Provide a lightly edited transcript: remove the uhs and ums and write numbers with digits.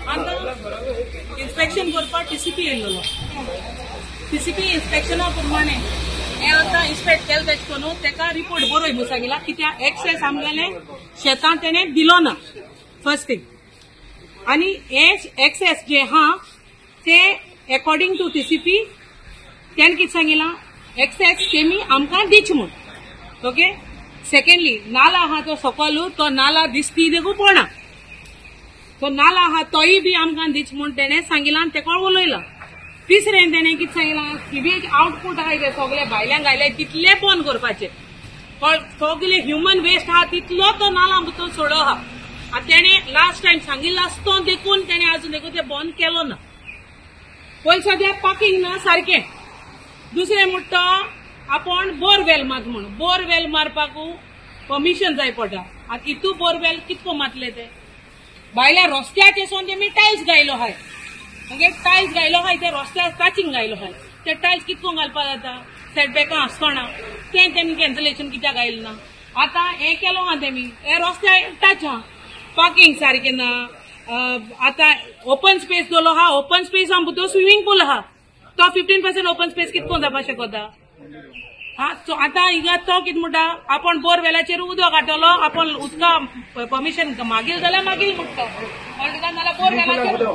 आतां इन्स्पेक्शन करपाक टीसीपी येयल्लो. टीसीपी इन्स्पेक्शना प्रमाणे हे आतां इन्स्पेक्ट केलें तेश करून तेका रिपोर्ट बरोय म्हूण सांगिला, कित्याक एक्सेस आमगेले शेतां तेणें दिलो ना फर्स्ट थिंग. आनी हे एक्सेस जे आहा ते एकॉर्डिंग टू टीसीपी तेणें कितें सांगिलां, एक्सेस तेमी आमकां दिच म्हूण. ओके, सेकंडली नाला आहा तो सकयल, तो नाला दिसती देखून पडना, तो नाला आहा तोय बी आमकां दिच म्हूण तेणें सांगिलां आनी तेका उलयलां. तिसरें तेणें कितें सांगिलां, सिवेज आउटपूट आहा ते सगळे भायल्यान घायले तितले बंद करपाचे, सगळे ह्युमन वेस्ट आहा तितलो तो नाला भितर सोडो आहा. आनी तेणें लास्ट टायम सांगिल्लो आसतो देखून तेणें आजून देखून ते बंद केलो ना. पयलीं सद्या पार्किंग ना सारकें. दुसरें म्हणटा आपूण बोरवेल मात म्हूण, बोरवेल मारपाक परमिशन जाय पडटा. आतां इतू बोरवेल कितको मातले ते भायल्या रस्त्याचे सोन तेमी टायल्स घायलो आहाय. ओके, टायल्स घायलो आहाय ते रस्त्यार टचिंग घायलो आहाय, ते टायल्स कितको घालपाक जाता, सेटबॅकां आसतना तें तेमी कॅन्सलेशन कित्याक घायलें ना. आतां हें केलो आहा तेमी, हे रस्त्यार टच आहा, पार्किंग सारकें ना. आतां ओपन स्पेस दवरलो आहा, ओपन स्पेस आहा भितर स्विमींग पूल आहा, तो 15% ओपन स्पेस कितको जावपाक शकता. हा, सो आतां हिंगा तो कितें म्हणटा, आपूण बोरवेलाचेर उदक हाडटलो, आपूण उदका परमिशन मागील जाल्यार मागील म्हणटा, नाल्यार बोरवेलाचेर.